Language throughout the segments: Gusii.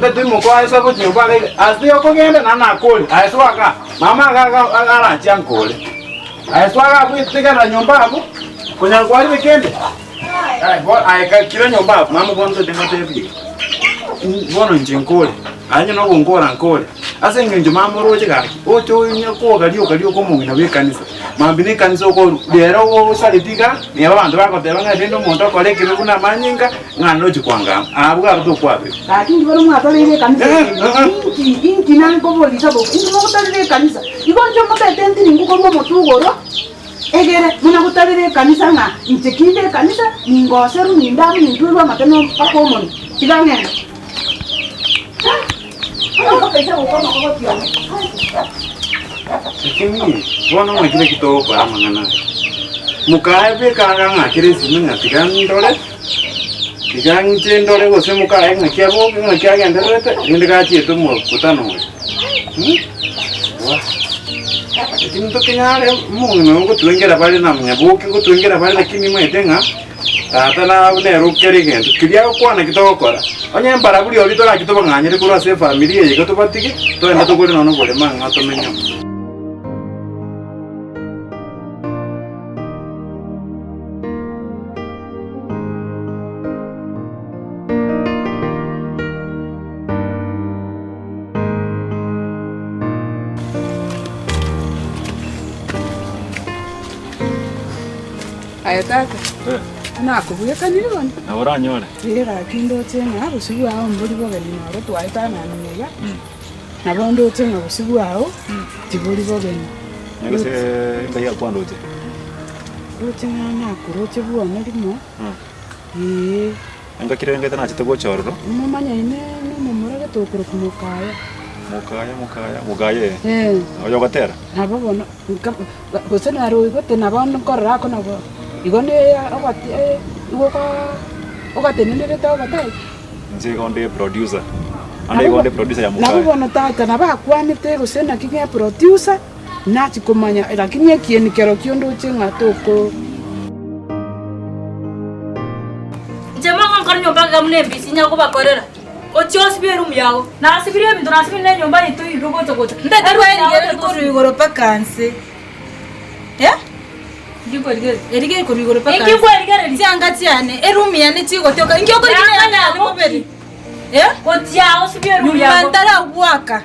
Tati mokoa ase gochia nyomba iga iga, ase okogenda naende nakore, aye soa igaa, mama iga iga iga aranche ankore. Aye soa iga abwo tegerera nyomba abwo, konyara kwarire kende, aye bo aye ka kira nyomba abwo, mama bono tari ngotebie iga, bono inche nkore, aye onye nogonkora nkore, ase eng'encho mama oroche gaki, oche onye koga rioka rioka omong'ina bwa ekanisa, mambia na ekanisa okorwa, rero osareti igaa, neba abanto bagoteba ng'a rende omonto okore ekebe buna amanyinga, Ng'a ndoche kwangama, abwo aro tokwabeka. Gaki inki bono mwatoreire ekanisa eye? Inki, inki nankoboria sababu, inki mogotorera ekanisa? Igo inche omotete ntiringu korwa omotwe igoro, egere buna gotarera ekanisa ng'a inche kinde ekanisa, ningoserwe, nindamwe, nintwerwe amate no mpaka omonwe. Tiga ng'ende. Mpaka ise gokwa omokogoti one. Lakini bono ng'aki naki togokora amang'ana aya? Mokaye beka iga ng'akere esimi ng'a tiga ndore. Tiga inche ndore gose mokaye ng'aki aboke, ng'aki agendererete, rende gachiete omokutano oyo. Wah! Lakini tokenyare omong'ina oyo ngotwengera bare na Nyaboke ngotwengera bare lakini nimanyete ng'a tata nabo nere okere egento keria agokwana ki togokora. Onye mbarabwo oria torachie tobang'anyere korwa ase efamiri eye iga tobatige, togende togore nonya oboremo ang'e tomenye amo. Aye tata, nakobwekanire bono? Nabo oranyore. Ee gaki ndoche ng'a bosio bwao mbori bogeni noro twaetananire iga, nabo ndoche ng'a bosio bwao tibori bogeni. Gose ngai akwandoche? Ndoche ng'a nakoroche bwane rimo, ee. Engaki rende nachete gocha ororo. Momanyaine nomomura gete okorokwa Mokaya. Mokaya, Mokaya, Mokaya ee. Ee. Oyo ogotera? Nabo bono, nka gose nere oigwete nabo nkorora ako nabo, igo ne ogoti igo okaa ogatenenerete ogotera. Inche igo nde producer. Ande igo nde producer ya Nabo Mokaya. bono tata nabo akwanete gose naki ng'a eproducer. Nachia komanya, lakini ekieni kerokio ndoche ng'a toko. Inche mogonkora nyomba iga buna embisi inya kobakorera. Ochie osibie eroom yago. Nasibirie ebinto nasibirie na enyomba yaito iga gocha gocha. Ntete kwerigereria korwa igoro mpaka nse. Eh? Inki nkwerigereria? Erigereria korwa igoro mpaka Inki nse. nkwerigereria? Chianga chiane, eroom yane chigotioka. Inki okorigereria Yanga yanga yane yago mobere? ki? Eh? Gochia osibie eroom Nyuma yago. ntaragwaka.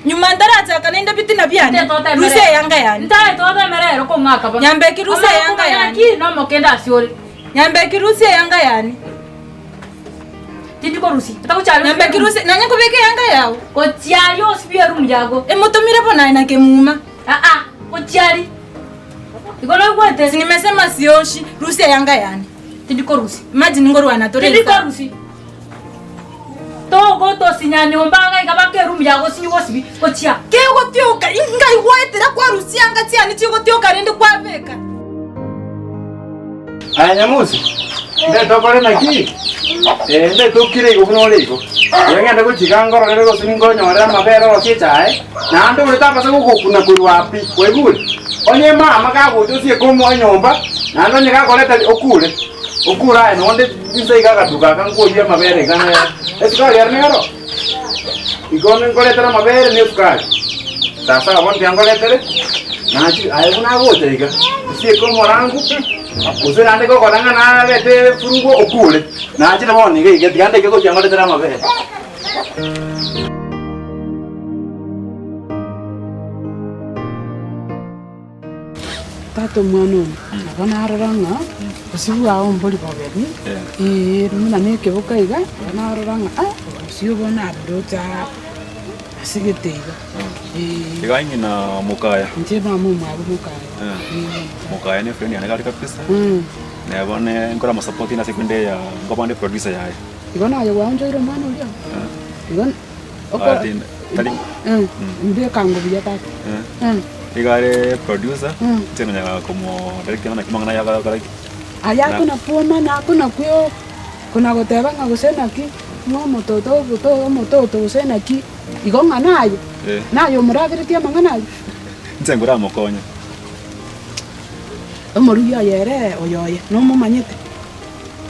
Nyuma ntarachaka naende ebitina biane, rusia eyanga yane. Nyambeki rusia eyanga yane. Nyambeki rusia eyanga yane. Nyambeki rusia, nanye nkobeka eyanga yao. Emotomire bono aye na kemuma. Si nimesema sioshi, rusia eyanga yane. Imagine ngorwana tore inse. Togotosinya nyomba iga iga baka eroom ya gosinywa gosibi gochia. Kegotioka, ingai gwaetera kwarusia anga chiane chigotioka rende kwabeka. Aya Nyamusi, ndete okore naki? Eh, ndete okire igo buna ore igo. Iga ngende gochika ngororere gose ninkonyore amabere orosie echae, naende ore tabasa gogokuna korwa api, kwaigure? Onye mama kagocha osieke omo enyomba, naende onye gakoreta okure, okure aye nonde. Inse iga agatuka aka nkoyia amabere iga nere esukari ere nero. Igo nkoretera amabere na esukari. Sasa bono tiga nkoretere, nachi aye buna agocha iga, osieke omorangu, gose naende gokora ng'a narete efurugo okure, nachire bono iga iga tiga ndeke gochia nkoretere amabere. Tata omwana one, nabo narora ng'a bosio bwao mbori bogeni, ee buna na ekeboka iga, nabo narora ng'a ah obosio obo naborooche aa ase gete iga, ee. Iga ng'ina mokaya. Inche mama omwabo mokaya, ee. Mokaya ne friend yane gari kabisa, neba ne nkora mosupport ase ekunde ya nkoba nde producer yaye. Igo naye gwaonchoire omwana oria? Igo. Ah, tin- tari Mbeka ngo buya tata. Iga are producer, Mm. inche nonyara komo direct naki amang'ana aya agakora ki. Aya akona kwoma na akona kweo kona goteba ng'a gose naki ng'a omototo oboto omototo gose naki igo ng'a naye Eh. naye omorageretie amang'ana ayio. Inche nkoramokonye. Omorugi oye ere oyoye nomomanyete?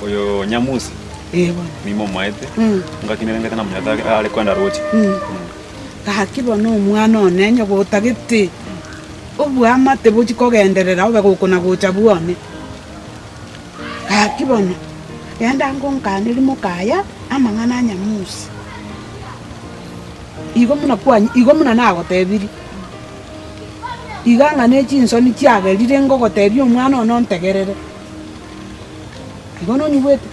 Oyo Nyamusi. Ee bono. Nimomaete, ngaki nere ngete namonyete are kwenda roche. Gaki bono omwana one onye gotagete oboamate bochie kogenderera obe gokona gocha bwone. Gaki bono, genda ngonkanerie mokaya amang'ana a Nyamusi. Igo buna kwany igo buna nagotebirie, iga ng'a ne chinsoni chiagerire ngogotebia omwana one ontegerere. Igo nonyigwete?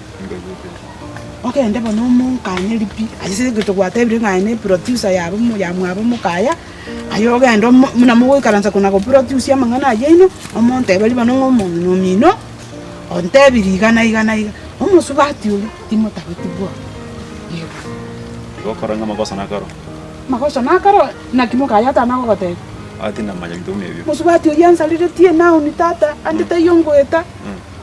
Ogende bono omonkanyeri pi, aye ase egento gwatebire ng'a aye ne producer yabo mo yamwabo mokaya, aye ogende omo buna mogoikaransa kona goproduce amang'ana ayio aino, omonteberie bono ng'a omong'ina omino, ontebirie iga na iga na iga, omosubati oria timotageti bwango, yebo. Igo okora ng'a amagoso nakaro. Amagoso nakaro, naki mokaya atana gogotebia? Aa tinamanya binto buna ebio. Mosubati oyio ansareretie naoni tata, ande taiyo ngoeta.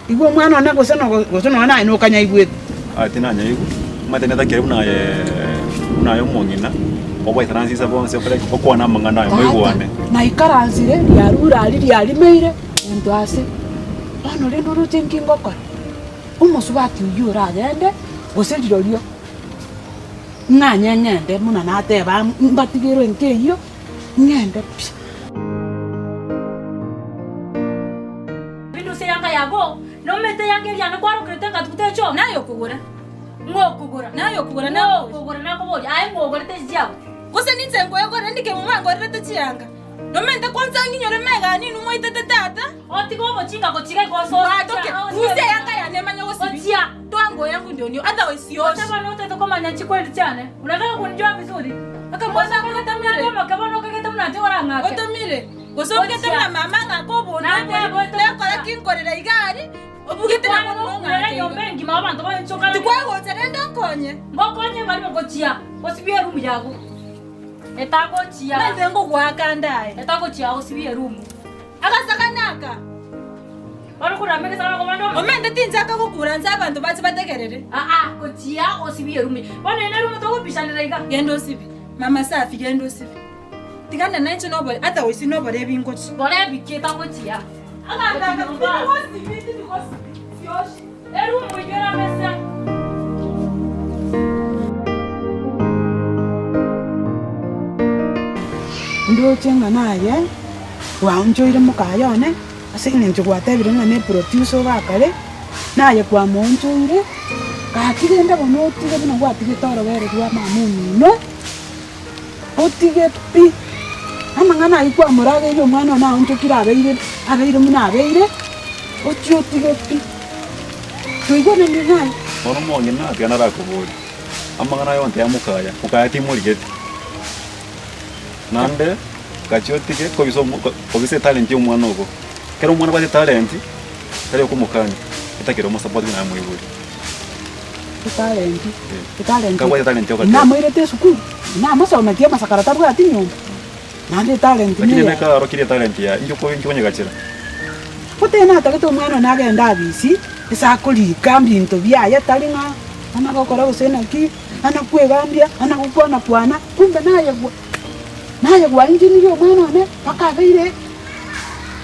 Igwa omwana one gose nogo gose nonya naye nokanyaigwete. Aa tinanyaigwa, omanyete netakeire buna aye buna aye omong'ina, ogoikaransa inse bonsi okore ki? Okwane amang'ana aye Tata, moigwane. naikaransire, riarure aria riarimeire, gento ase. Bono rende oroche nki ngokora? Omosubati oyio oragende, gose rirorio, ng'anye ng'ende buna nateba mbatigerwe enka eyio, ng'ende pi. Bindusia eyanga yago, na omete eyanga eria yane kwarokerete ngatuguta echo. Naye okogora. Ng'o okogora? Naye okogora Ng'o nakoboria. okogora nakoboria? Aye ng'o ogorete echi chiago? Gose ninche nkoegorera ndike muma ngorerete chianga? Nomente kwansa ng'inyore megani inwe mwaitete tata? Otige obochinga gochiga igo ase Bwatoke, rusia eyanga yane emanye gosibia. Ochia. Toa nguo yangu ndio nio, otherwise sioshi. Gose bono otagete komanya chikweli chiane? Unataka kunijua vizuri? Akamwana Gose otomire. omoke bono okagete buna inche orang'ake. Otomire. Gose obugete buna mama ng'ake obonda obori, nekora ki nkorera iga aria, obugete na bono ng'ake iga. Tikwagocha rende onkonye. Nainche ngogoaka nde aye. Agasakana aka. Omanyete tinchaka gokura inse abanto bache bategerere. Genda osibie. Mama safi genda osibie. Tigana nainche nobore ata gose nobore ebingochi. Bore biki etagochia. Aganda aka tindi gosibi tindi gosibi sioshi. Erumu eyio eramese. Ndoche ng'a naye gwaonchoire mokaye one, ase eng'encho gwatebire ng'a ne producer ogakare, naye kwamoonchoire, gaki rende bono otige buna gwatigete orobere rwa mama omino. Otige pi! Amang'ana ayio kwamorageirie omwana one aonchokire abeire abeire buna abeire, ochie otige pi! Toigwanani naye. Bono omong'ina tiga narakoborie, amang'ana aya onsi amokaya, mokaya timorigeti. Naende gachia otige kobisa omo kobisa etalent ya omwana ogo. Ekero omwana abwate etalent, tari okomokania, otakire omosapoti buna aye moibori. Etalenti, etalenti, Kabwate etalenti ogoteba. namoirete esukuru, namosometie amasakara tabwati nyomba, naende etalenti Lakini neye. neka arokirie etalenti yaye, inki oko inki okonyegachera? Gotee natagete omwana one agende abisi, ase akorika mbinto biaye tari ng'a ana gokora gose naki, ana kwegambia, ana gokwana kwana, kumbe nayegwa, nayegwa engineer omwana one mpaka abeire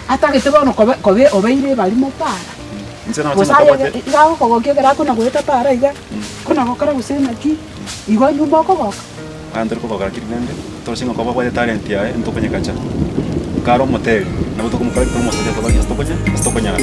atagete bono koba kobe obeire ebarimo para. Inche nache Gose aye nakabwate iga agokogokia ekero akona goeta para iga, kona gokora gose naki, igo nyuma okogoka. Aya ntori kogoka lakini rende toroche ng'a koba abwate etalent yaye ntokonyekacha. Kare omoteri, nabo tokomokora ki tomosacha ase tokonya ase tokonyara.